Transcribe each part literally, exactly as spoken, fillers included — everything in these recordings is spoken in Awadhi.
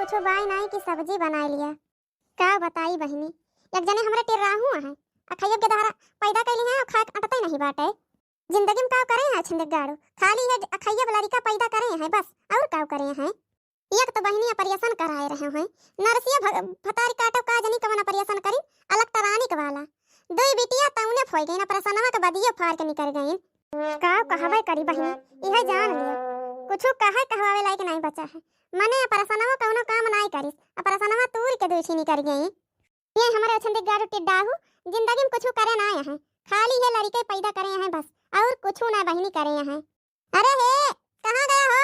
कुछ बाय नाई कि सब्जी बनाइ लिया। का बताई बहिनी, एक जने हमरे टिर्राहू हैं, अखइया के दहारा पैदा कइली हैं और खाए के अटते नहीं बाटे। जिंदगी में का करे हैं छिंदगाड़ू, खाली ये अखइया वाला लड़िका पैदा करे हैं बस, और का करे हैं? एक तो बहिनी ऑपरेशन कराए रहे हैं, नरसिया भ-, भतारी काटो का जनी कवन ऑपरेशन करी, इलेक्ट्रॉनिक वाला। दुई बिटिया तौने फोई गईन, ऑपरेशनवा के बदियो फाड़ के निकल गईन। का कहबे करी बहिनी, इहे जान लियो, कुछ कहे कहवावे लायक नहीं बचा है। मने ऑपरेशनवा कौनो काम नाई करिस, ऑपरेशनवा तूर के दूठी निकल गई। ये हमरे छिंदगाड़ू टिड्डाहू जिंदगी में कुछ करे ना हैं, खाली ये लड़िके पैदा करे हैं बस, और कुछ ना बहिनी करे हैं। अरे हे, कहाँ गया हो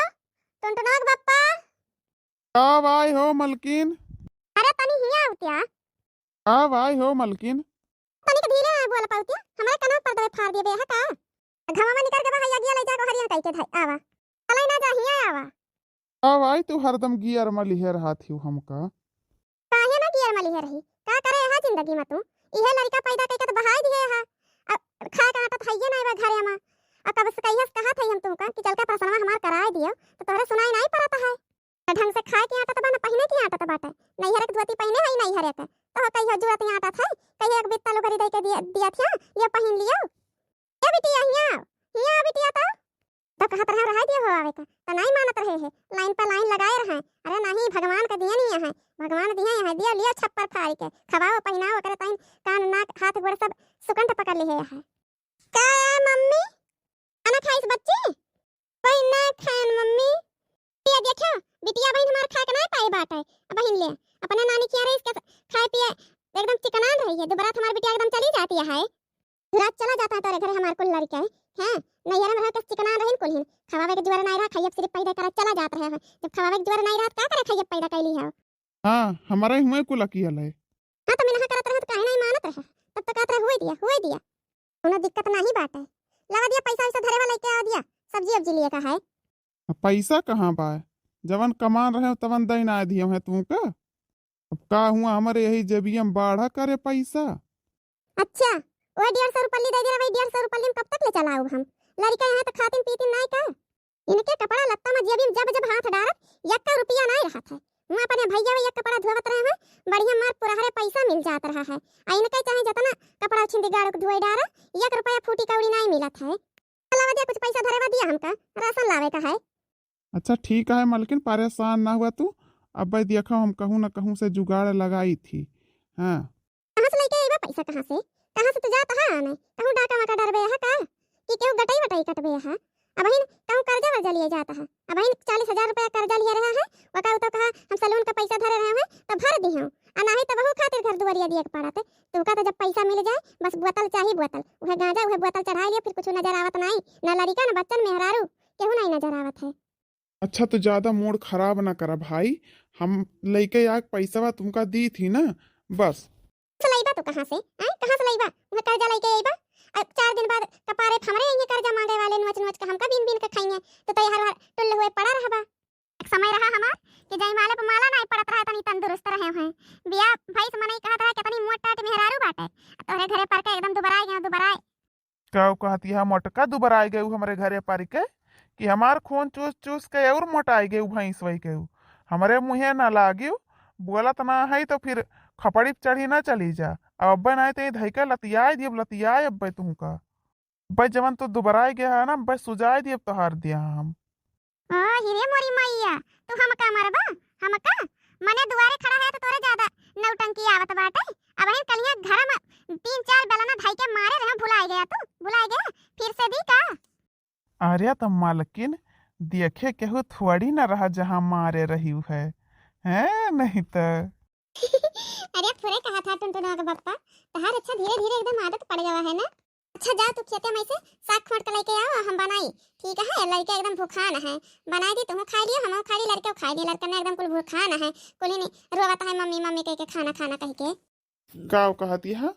टुनटुना के बप्पा? का बाय हो मलकिन? अरे तनी हिया आवत्या। का बाय हो मलकिन? तनी के धीरे बोल पाउत्या, हमरे कनवा पर दबे फाड़ दिए बे है का? घामा में निकल के बा, हइया गिया ले जाको हरिया कई के धाई, आवा। चलाई ना जा, हिया आवा। का बाय तू हरदम गियर में लिहे रहत हिउ हमका? काहे ना गियर में लिहे रही? का करे हा जिंदगी में तू? इहे लड़िका पैदा कइके त बहाई दिहे हा। अब खाए का आटा त हइये नाई बा घरे में। अब कब से कहियस कहत हई हम तुमका कि चल के ऑपरेशनवा हमार कराए दियो, त तोहरे सुनाई नाई पड़त है। ना ढंग से खाए के आटा त बा, ना पहिने के आटा त बाटे। नैहरे के धोती पहिने हई नैहरे के। त हो कहियो जुरत आटा थई, कहियो एक बित्ता लुगरी दे के दिया, दिया थिया, ये पहिन लियो। ए बिटिया, हिया, हिया बिटिया त। त कहत रहे, रहाई दियो हो आवे का, त नाई मानत रहे है, लाइन पर लाइन लगाए रहे। अरे नहीं, भगवान का दिया नहीं है, भगवान दिए हैं, दियो लियो छप्पर फाड़ के, खवाओ पहिनाओ, ओकरे ताइन कान नाक हाथ गोड़ सब सुकंठ पकड़ लिहे है। का ए मम्मी, खाना खाइस बच्ची? कोई ना खान मम्मी। ये देखो, बिटिया बहिन हमार खाए के नाई पाई बाटे, अब बहिन ले अपने नानी खिया रही इसके खाए पिए एकदम चिकनान रही है, दोबारा हमार बिटिया एकदम चली जाती है। रात चला जाता है तोरे घरे हमार कुल लड़िके, हैं? नैहरे में रह के चिकना रहिन कुल हिन। खवावे के जुआर नाई रहा, खइयब सिर्फ पैदा करा चला जात रहे हैं। जब खवावे के जुआर नाई रहा, त का करे खइयब पैदा कैली है? हाँ, हमारे हुए कुल अकियल है। हाँ, तो मिनहा करत रहे, तो काहे नाई मानत रहे? तब तो कहत रहे, "हुए दिया, हुए दिया।" कोनो दिक्कत नाई बाटे। लावा दिया पैसा वैसा धरे वाला लेके आ दिया, सब्जी उब्जी लिए का है। अब पैसा कहाँ बा? जवन कमान रहे तवन दई ना दिए हैं तुमका। अब का हुआ, हमरे यही जेबिया में बाढ़ा करे पैसा। अच्छा, वह डेढ़ सौ रुपल्ली दे दे रहे, डेढ़ सौ रुपल्ली में कब तक ले चलाऊ हम? लड़िका यहाँ तो खातिन पीतिन नाई का? इनके कपड़ा लत्ता में जेबी में जब जब हाथ डारत, यक्का रुपया नाई रहत है। हुआ अपने भैया वे एक कपड़ा धोवत रहे हैं, बढ़िया मार पुरहरे पैसा मिल जात रहा है। आ इनके चाहे जितना कपड़ा छिंदी गाड़ो के धोए डारा, एक रुपया फूटी कौड़ी नाई मिलत है। चलावा दिया, कुछ पैसा धरे बा दिया हमका, राशन लावे का है। अच्छा ठीक है मलकिन, परेशान ना हुआ तू, अब देखो हम कहूँ न कहूँ से जुगाड़ लगाई थी। हाँ। कहाँ से लेके आइबा पैसा, कहाँ से? कहाँ से तू जात हा आने? कहूँ डाका वाका डरबे हा का? कि केहू गटई वटई कटबे हा? अबहिन कहूँ कर्जा वर्जा लिए जात हा? अबहिन चालीस हजार रुपया कर्जा लिए रहा है, वका उतो कहा हम सलून का पैसा धरे रहे हैं, तो भर दी हूँ। आ नाही तो बहू खातिर घर दुआरिया दिए के पड़त। तू का तो जब पैसा मिल जाए, बस बोतल चाही बोतल, उहे गांजा, उहे बोतल चढ़ाई लियो, फिर कुछ नजर आवत नाई, ना लड़िका, ना बच्चन, मेहरारू, केहू नाई नजर आवत है। अच्छा, तो ज्यादा मूड खराब ना करा भाई, हम लइके आके पैसवा तुमका दी थी ना, बस। से लइबा तू कहाँ से? आय, कहाँ से लइबा? उहे कर्जा लइके अइबा, अब चार दिन बाद कपारे हमरे अइहें कर्जा मांगे वाले, नोच नोच के हमका बीन बीन के खइहें, तो तैयार वार टुल्ल हुए पड़ा रहबा। एक समय रहा हमार कि जयमाले पे माला नाई पड़त रहे, तनी तंदुरुस्त रहे हैं। बिया भैंस मनई कहत रहे, "कितनी मोट टाट मेहरारू बाटे।" तोहरे घरे पर के एकदम दुबराए गए, दुबराए। का कहत यह मोटका दुबराए गए हमरे घरे पर के कि हमार खून चूस चूस के और मोटाए गए भैंस वही के। हमरे मुँहे ना लागियो, बोलत ना है तो फिर खपड़ी पे चढ़ी ना चली जा। अब अब्बे नाई ते धई के लतियाए दियब, लतियाए अब्बे तुहू का। बस जवन तू दुबराए गया है ना, बस सुजाए दियब तोहार दिया हम। ओ हिरे मोरी मैया, तू हमका मरबा? हमका? मने दुआरे खड़ा है तो तोरे ज्यादा नौटंकी आवत बाटे। अबहिन कलिया घर में तीन चार बेलना धाई के मारे रहे, भुलाए गया तू, भुलाए गया? फिर से दी का? अरे तो मलकिन, देखे केहू थोड़ी न रहा जहाँ मारे रही है, हैं? नहीं तो। अरे फुरे कहा था टुनटुना के बप्पा, तहार अच्छा धीरे धीरे एकदम आदत पड़ गवा है ना। अच्छा जाओ तू खेते में से साग खोट के लेके आओ, हम बनाई। ठीक है, लड़के एकदम भूखान है, बनाई दी, तुम खा लियो, हम खा ली, लड़के खा ली, लड़के में एकदम कुल भूखान है, कुली नहीं रोवत है मम्मी मम्मी कह के, खाना खाना कह के। का कहती है,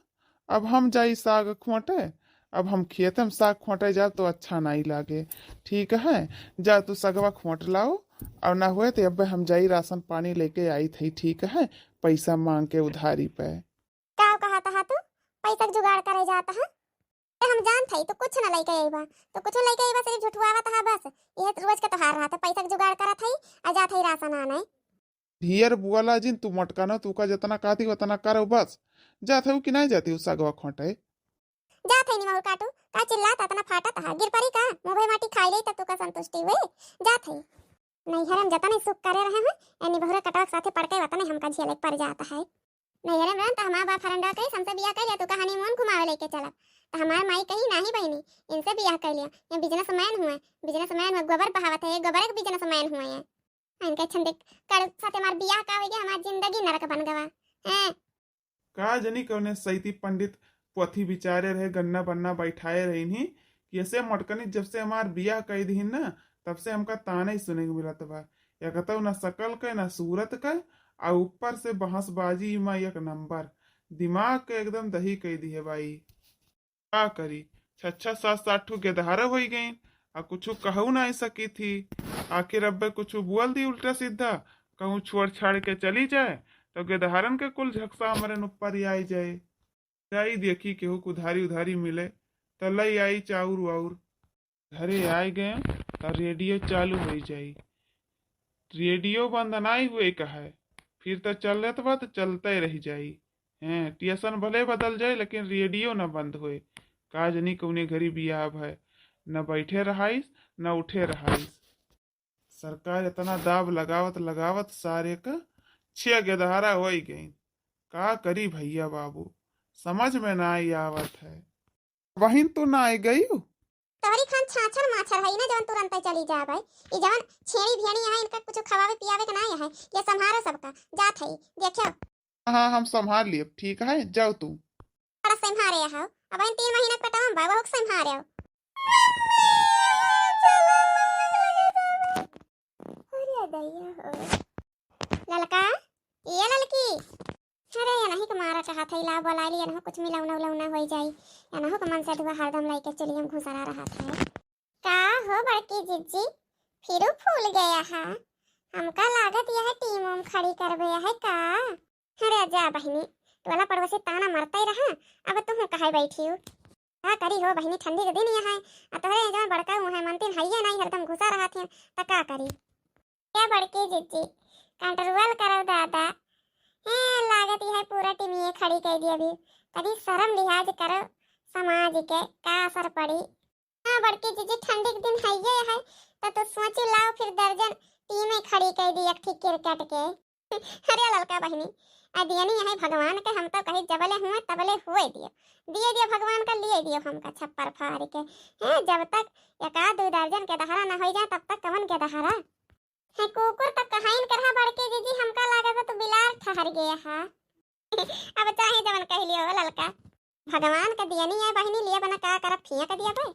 अब हम जाई साग खोटे, अब हम खेते में साग खोटे जाब तो अच्छा नहीं लागे। ठीक है, जा तू सगवा खोट लाओ, और ना हुए तो अब हम जाई राशन पानी लेके आई थी। ठीक है, पैसा मांग के उधारी पे। का कहत हा तू? पैसा के जुगाड़ करे जात हा? ए, हम जानत हई, तू कुछ न लइके अइबा, तू कुछ लइके अइबा, सिर्फ झुठुआवत हा बस। यह रोज के तोहार रहत है, पैसा के जुगाड़ करत हई, आ जात हई राशन आने। ढेर बोला जिन, तू मटकानो, तू का जतना कहती उतना करो बस। जात हऊ कि नाहीं जात हऊ सगवा खोंटे? जात है निमहुर काटू, का चिल्लात अतना फाटत हा? गिर परी का? मुँह भर माटी खाई ले तब तू का संतुष्टि हुए? जात है। नैहरे में जतने सुख करे रहे हैं, ए निमहुर कटवा के साथे पड़ के वतने हमका झेले के पड़ जात है। नैहरे में रहन त हमार बाप हरंडा कही, हमसे बियाह कर लिया, तू का honeymoon घुमावे लेके चलब। त हमार माई कही, "नाहीं बहिनी, इनसे बियाह कर लिया, ये businessman हुए, businessman हुए, गोबर बहावत है, ये गोबर के businessman हुए हैं।" इनके छंडे कड़ साथे हमार बियाह का हो गया, हमार जिंदगी नरक बन गवा। हैं? का जनी कौने सैती पंडित पोथी बिचारे रहे, गन्ना बन्ना बैठाए रही नहीं कि ऐसे मटकनी जब से हमार बियाह कई दिहिन ना, तब से हमका ताने ही सुने के मिलत बा। एक तो ना शकल के, ना सूरत के, आ ऊपर से बहसबाजी में एक नंबर। दिमाग के एकदम दही कई दिहे बाई। का करी, छह छह सात सात ठू गेदहारा होई गईन, आ कुछु कहू नाहीं सकी थी। आखिर अब्बे कुछु बोल दी उल्टा सीधा, कहूँ छोड़ छाड़ के चली जाए, तो गेदहारन के कुल झकसा हमरे ऊपर ही आई जाए। जाई देखी केहू के उधारी उधारी मिले, त लई आई चाउर वाउर। घरे आए गए, त रेडियो चालू होई जाई। रेडियो बंद नाई हुए कहे, फिर त चलत बा त चलते रह जाई। हैं, टेसन भले बदल जाए, लेकिन रेडियो न बंद होए। का जनी कौने घरी बियाह भय, न बैठे रहाइस, न उठे रहाइस। सरकार इतना दाब लगावत लगावत सारे क छह गेदहारा होई गईन। का करी भैया बाबू, समझ में नाई आवत है। बहिन, तू नाई गयू? तोहरी खान छाछर माछर है ना, जवन तुरंते चली जाब है। ई जवन छेड़ी भेड़ी है, इनका कुछ खवावे पियावे के नाई है। ये संभारो सबका, जात है, देखो। हाँ, हम संभाल लिए, ठीक है, जाओ तू। बड़ा संभारे हो, अब इन तीन महीना के पेटवा में बा, वहू के संभारे हो। अरे दैया हो। ललका, ये ललकी। अरे, एनही के मारा चाहत है, लाव बोला ली, एनहू कुछ मिलौना उलौना होई जाई। एनहू के मन से दुआ हरदम लइके चुलिया में घुसरा रहत है। का हो बड़की जिज्जी, फिरू फूल गया है? हमका लागत यह टीम उम खड़ी करबे है का? अरे जा बहिनी, टोला पड़ोसी ताना मरते रहा, अब तुहू कहे बैठी हो। का करी हो बहिनी, ठंडी के दिन यह है, आ तोहरे जवन बड़का मुँह है, मनतिन हइये नाई, हरदम घुसा रहत हैं, त का करी? ए बड़की जिज्जी, control करो दादा। हे, लागत यह पूरा टीमिये खड़ी कइ दिया अभी। तनी शर्म लिहाज करो समाज के, का असर पड़ी? हाँ बड़की जिज्जी, ठंडी के दिन हइये है, त तू सोची लाओ फिर दर्जन टीमें खड़ी कइ दी एक ठी cricket के। अरे ललका बहिनी, आ दियनी यही भगवान के, हम तो कही जबले हुए तबले हुए दियो, दिए दियो भगवान का, लिए दियो हमका छप्पर फाड़ के। हैं, जब तक एक आध दू दर्जन गेदहरा न होई जाए, तब तक कवन गेदहरा? है कुकुर त कहाइन करहा बड़की जिज्जी, हमका लागत बा तू बिलार ठहर गया हा। अब चाहे जवन कह लियो हो ललका, भगवान का दियनी है बहिनी, लिए बना का करब, फेंक दिया बे।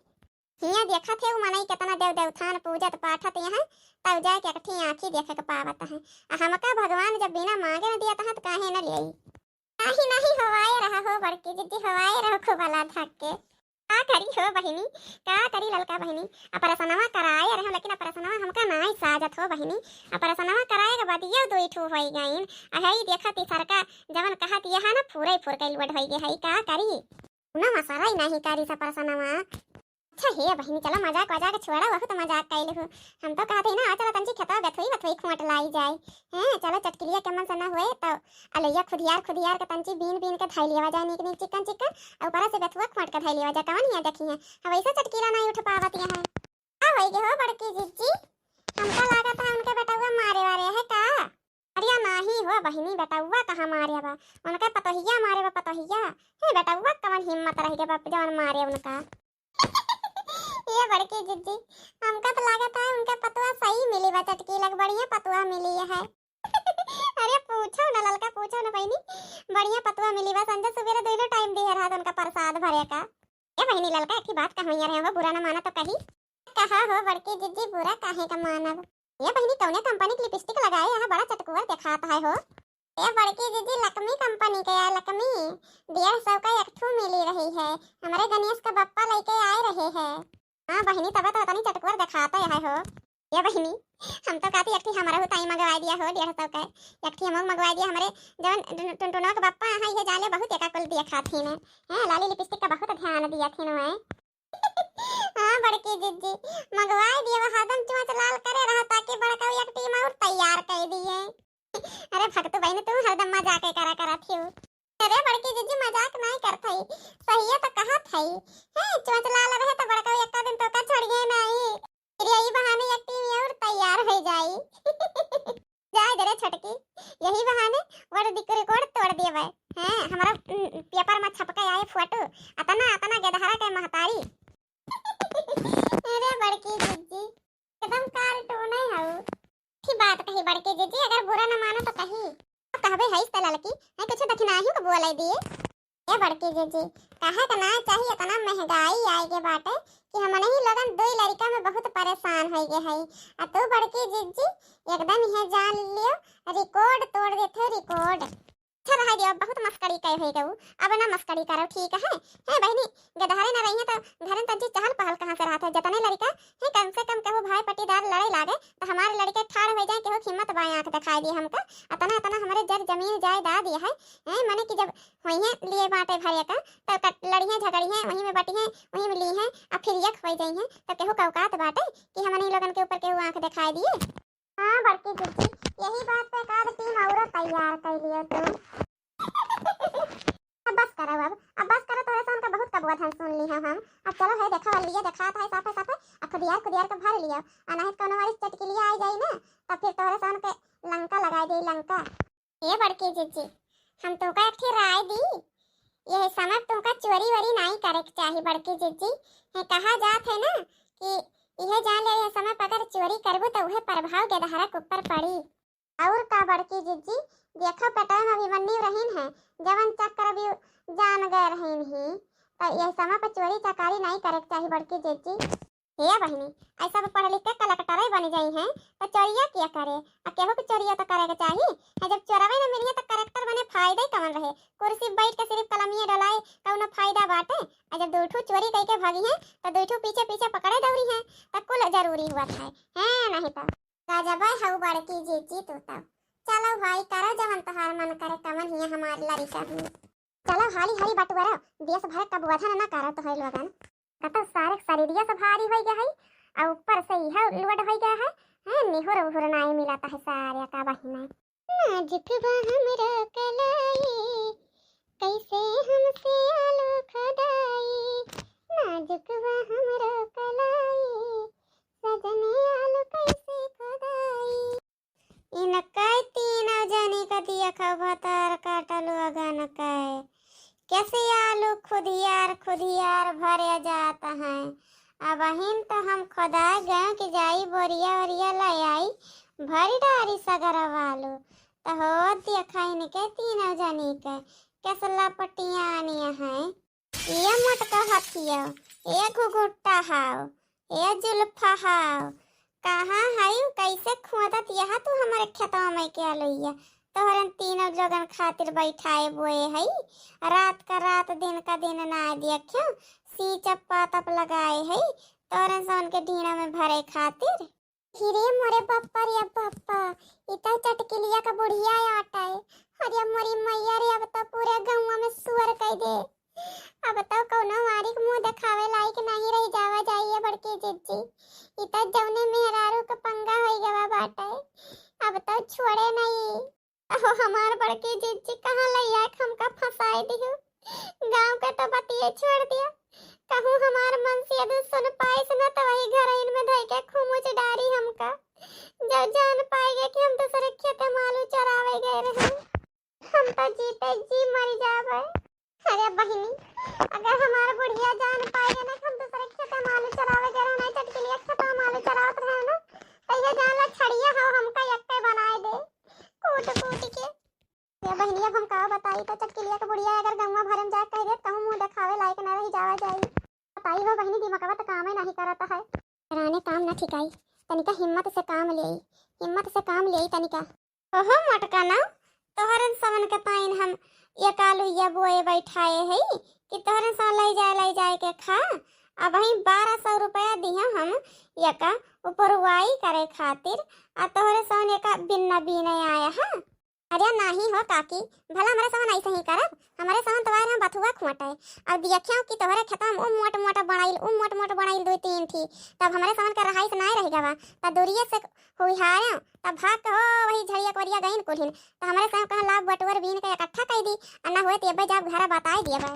हियाँ देखत है उ मनई केतना देव देवथान पूजत पाठत यहाँ, तब जाके एक ठी आँखी देखे के पावत है। आ हमका भगवान जब बिना मांगे न दियत है त काहे न लियाई? नाही नाही, होवाए रहा हो बड़की जिज्जी, होवाए रहो खूब अला धक के। का करी हो बहिनी, का करी ललका बहिनी, ऑपरेशनवा कराए रहे लेकिन ऑपरेशनवा हमका नाई साजत हो बहिनी। ऑपरेशनवा कराए के बदिया दुई ठू होई गईन। अहई देखा तीसरका जवन कहत यह ना फूरे फूर के लुअट होई गए हई, का करी? ना मसाला ही नाही करी सा ऑपरेशनवा। अच्छा हे बहिनी, चलो मजाक वजाक छोड़ा, वहू तो मजाक कइले हो। हम तो कहत ही ना, आ चलो तंची खेतवा बेथुई बेथुई खोट लाई जाए। हैं, चलो चटकिलिया के मन से ना हुए तो अलैया खुदियार खुदियार के तंची बीन बीन के धई लिया जाए, नीक नीक चिकन चिकन, और ऊपर से बेथुआ खोट के धई लिया जाए। कवन हिया देखी है, हम वैसे चटकीला नहीं उठ पावत यहाँ। का होई गे हो बड़की जिज्जी, हमका लागत है उनके बेटवा मारे वारे है का? अरे नाही हो बहिनी, बेटवा कहाँ मारे बा, उनके पतोहिया मारे बा, पतोहिया। हे बेटवा कवन हिम्मत रह गए बा जवन मारे उनका। ये बड़की जिज्जी, हमका तो लागत है उनके पतवा सही मिली बा, चटकीला के बढ़िया पतवा मिली है। अरे पूछो ना ललका, पूछो ना बहिनी, बढ़िया पतवा मिली बा। संझा सुबेरे दोनों टाइम दिहे रहत उनका प्रसाद भरे का। ए बहिनी ललका, एक बात कहवैया रहे हो, बुरा ना माना तो कही। कहा हो बड़की जिज्जी, बुरा काहे का मानब? ए बहिनी, कौने कंपनी के लिपस्टिक लगाए यहाँ, बड़ा चटकुअर देखात है हो। ए बड़की जिज्जी, लकमी कंपनी के है, लकमी। डेढ़ सौ का एक ठू मिली रही है, हमरे गणेश का बप्पा लेके आए रहे हैं। हाँ बहिनी, तबे तो तनी चटकुअर देखात है हो। ए बहिनी, हम तो कहती एक ठी हमरहू ताई मंगवाई दिया हो डेढ़ सौ का, एक ठी हमहू मंगवाई दिया, हमरे जवन टुन-, टुनटुनवा के बप्पा है, ये जाले बहुत एका कुल दिया खात ही ने। हैं, लाली लिपस्टिक का बहुत ध्यान दिया थी नो है। हाँ बड़की जिज्जी, मंगवाई दिए, वो हरदम चोंच लाल करे रहा ताकि बड़का एक टीम और तैयार कर दिए। नमस्ते छोटकी। यही बहाने वो रिक-, रिकॉर्ड तोड़ दिए भाई। हैं, हमारा, उम, पेपर में छपके आए फोटो। अतना, अतना गेदहरा के महतारी। अरे बड़की जिज्जी, एकदम कार्टून है हऊ। अच्छी बात कही बड़की जिज्जी, अगर बुरा न मानो तो कही। अब कहबे हईस त ललकी, है कुछ दक्षिणाही को बोले दिए। ए बड़की जिज्जी, कहे के ना चाही, इतना महंगाई आए के बाटे कि हमने ही लोगन दुई लड़का में बहुत परेशान हो गए हई। आ तू बड़की जिज्जी एकदम इहे जान लियो, रिकॉर्ड तोड़ देते, रिकॉर्ड। अच्छा रहा दियो, बहुत मस्करी कहे हो गऊ, अब ना मस्करी करो, ठीक है? है बहिनी, गदहरे ना रही है तो घर में तंची चहल पहल कहाँ से रहत है? जतने लड़का है, कम से कम केहू भाई पट्टीदार लड़े लागे तो हमारे लड़के ठाड़ हो जाए, केहू हिम्मत बाय आँख दिखाई दिए हमका। अतना, अतना हमारे जर जमीन जायदाद ये है, हैं, मने कि जब होइहें लिए बाटे भरे का, तब कट-, लड़िहें, झगड़िहें, वहीं में बटिहें, वहीं में लीहें, अब फिर यक हो जाइहें, तब केहू का औकात बाटे कि हमनी लोगन के ऊपर केहू आँख दिखाई दिए? हाँ बड़की जिज्जी, यही बात पे एक आध टीम और तैयार कर लियो तू। अब बस करो, अब, अब बस करो, तोरे सोन का बहुत कबुआ धन सुन ली है हम। अब चलो है देखो, लिए देखात है साफे साफे, आ खुदियार खुदियार के भर लियो, आ नहीं तो कोनो हमारी चटकिलिया आ जाई ना, तब फिर तोरे सोन के लंका लगाई दे, लंका। ए बड़की जिज्जी, हम तोका एक ठे राय दी। यह समय तोका चोरी वोरी नाई करे के चाही बड़की जिज्जी। है कहा जात है ना कि यह जान ले, यह समय पर अगर चोरी करबू तो वह प्रभाव गेदहरा के ऊपर पड़ी। और का बड़की जिज्जी, देखो पेटवा में अभिमन्यु रहीन है, जवन चक्रव्यूह जान गए रहीन ही, तो यह समय पर चोरी चकारी नाई करे के चाही बड़की जिज्जी। हे बहिनी, ऐसा में पढ़ लिख के कलेक्टरे बन जाई हैं, तो चोरिया क्या करे? आ केहू के चोरिया तो करे के चाही। है जब चोरवे न मिलिए तो कलेक्टर बने फायदे कवन रहे? कुर्सी बैठ के सिर्फ कलमिए डोलाए कौनो फायदा बाटे? आ जब दू ठू चोरी कई के भागी हैं, तो दू ठू पीछे पीछे पकड़े दौड़ी हैं, तो कुल जरूरी हुआ था, है नहीं तो। गजबे हऊ बड़की जीजी तू तो। चलो भाई, करो जवन तोहार मन करे, कवन हिया हमार लड़िका हूँ। चलो हाली हाली बटुअरो, देश भर का बोझन ना करो तो है लोगन। कतो सारे शरीरिया से भारी होई गया है, आ ऊपर से यह लोड होई गया है, हैं, निहुर उहुर नाई मिलत है सारे का बहिना। नाजुक बा हमरो कलाई, कैसे हमसे आलू खोदाई, नाजुक बा हमरो कलाई, सजने आलू कैसे खोदाई। इनके तीनों जनी का दिया खा भतार काटल वगन के। कैसे आलू खुदियार खुदियार भरे जात हैं। अबहिन तो हम खोदा गए कि जाई बोरिया ओरिया ले आई, भरी डारी सगरव आलू। तो हो देखा इनके तीनों जनी के, कैसे लपटियानी हैं। ए मोटका हथिया, ए घुघुट्टा हाव, ए जुल्फा हाव, कहाँ हई? कैसे खोदत यह तू हमारे खेतवा में के आलुइया? तोहरन तीनों लोगन खातिर बैठाए बोए हई, रात का रात दिन का दिन ना देखियो, सींचप पातप लगाए हई, तोहरन सोन के ढीना में भरे खातिर। हिरे मोरे बप्पा रे बप्पा, ई तो चटकिलिया का बुढ़िया आटा है। अरे मोरी मैया रे, अब तो पूरे गौवा में सुअर कई दे। अब तो कौनो मारी के मुंह देखावे लायक नहीं रही जावा जाइए बड़की जिज्जी। ई तो जौने मेहरारू के पंगा होई गवा बाटे, अब तो छोड़े नहीं। अहो हमार बड़की जिज्जी, कहाँ लइया के हमका फंसाई दिहु। गाँव के तो बतिये छोड़ दिया, कहूँ हमार मन से यदि सुन पाइस न तो वही घर इन में धई के खुमुच डारी हमका। जब जान पाएगे कि हम दूसरे खेते मालू चरावे गए रहे, हम तो जीते जी मर जावे। अरे बहिनी, अगर हमार बुढ़िया जान पाएगे ना कि हम दूसरे खेते मालू चरावे गए रहे, नहीं चटकिलिया खेते मालू चरावत रहे ना, तो ये जान ला छड़िया हो हमका यक्के बनाए दे, कूट कूट के। ये बहिनी, अब हम का बताई, तो चटकिलिया के बुढ़िया अगर गौवा भरे में जाके कह देत, कहूँ मुंह देखावे लायक ना रही जावा जाई। बताई हो बहिनी, दिमकवा तो कामे नहीं करत है। राने काम ना ठिकाई, तनिका हिम्मत से काम लेई, हिम्मत से काम लेई तनिका। ओहो मोटका ना, तोहरन सवन के ताइन हम ये कालुइया बोए बैठाए हई कि तोहरन सवन लई जाए, लई जाए के खा। अबहीं बारह सौ रुपया दिया हम यका उपरवाई करे खातिर, आ तोहरे सवन यका बिन्ना बीने आया है। अरे नाही हो काकी, भला हमरे सवन ऐसे ही करब? हमरे सवन तवार में बथुआ खुआटे। अब देखियो कि तोहरे खेतवा में उ मोट मोट बणाइल, उ मोट मोट बणाइल दुई तीन ठी, तब हमरे सवन के रहाइस नाय रह गवा। तब दूरिये से हुइहायो, तब भाग के हो वही झड़िया कोरिया गइन कुल्हिन। तब हमरे सवन कहा लाभ बटुअर बीन के इकट्ठा कई दी, आ ना होए तो अब्बे जाब घरा बताए दिए बा।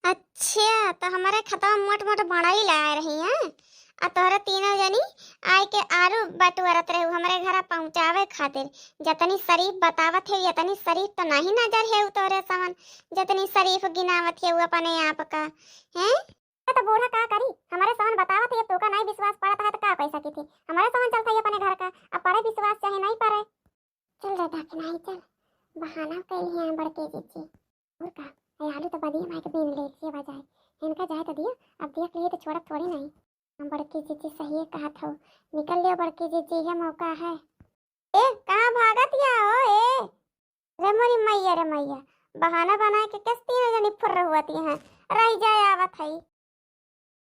अच्छा, तो हमरे खेतवा में मोट मोट बणाइल आए रही हैं, आ तोहरे तीनों जनी आए के आरू बटुअरत रहू हमरे घरा पहुँचावे खातिर। जतनी शरीफ बतावत है, यतनी शरीफ तो नहीं नजर है तोहरे समन, जतनी शरीफ गिनावत है अपने आप का। हैं? तो बूढ़ा का करी, हमरे समन बतावत है, तोका नहीं विश्वास पड़त है तो का कह सकी थी? हमरे समन चलत है अपने घर का, अब पड़े विश्वास चाहे नहीं पड़े। चल रे दखिनाही, चल, बहाना कइली है बड़की जीजी। और का, ए आलू तो बदिया माई के बीन ले से बजाए, इनका जाए तो दियो, अब देख लिए तो छोड़ब थोड़ी नहीं। हम बड़की जीजी सही कहत हो, निकल लियो बड़की जीजी, ये मौका है। ए, कहाँ भागत या हो ए? रे मोरी मैया, रे मैया, बहाना बनाए के कस तीनों जनी फुर्र हुअत हैं, रह जाए आवत है।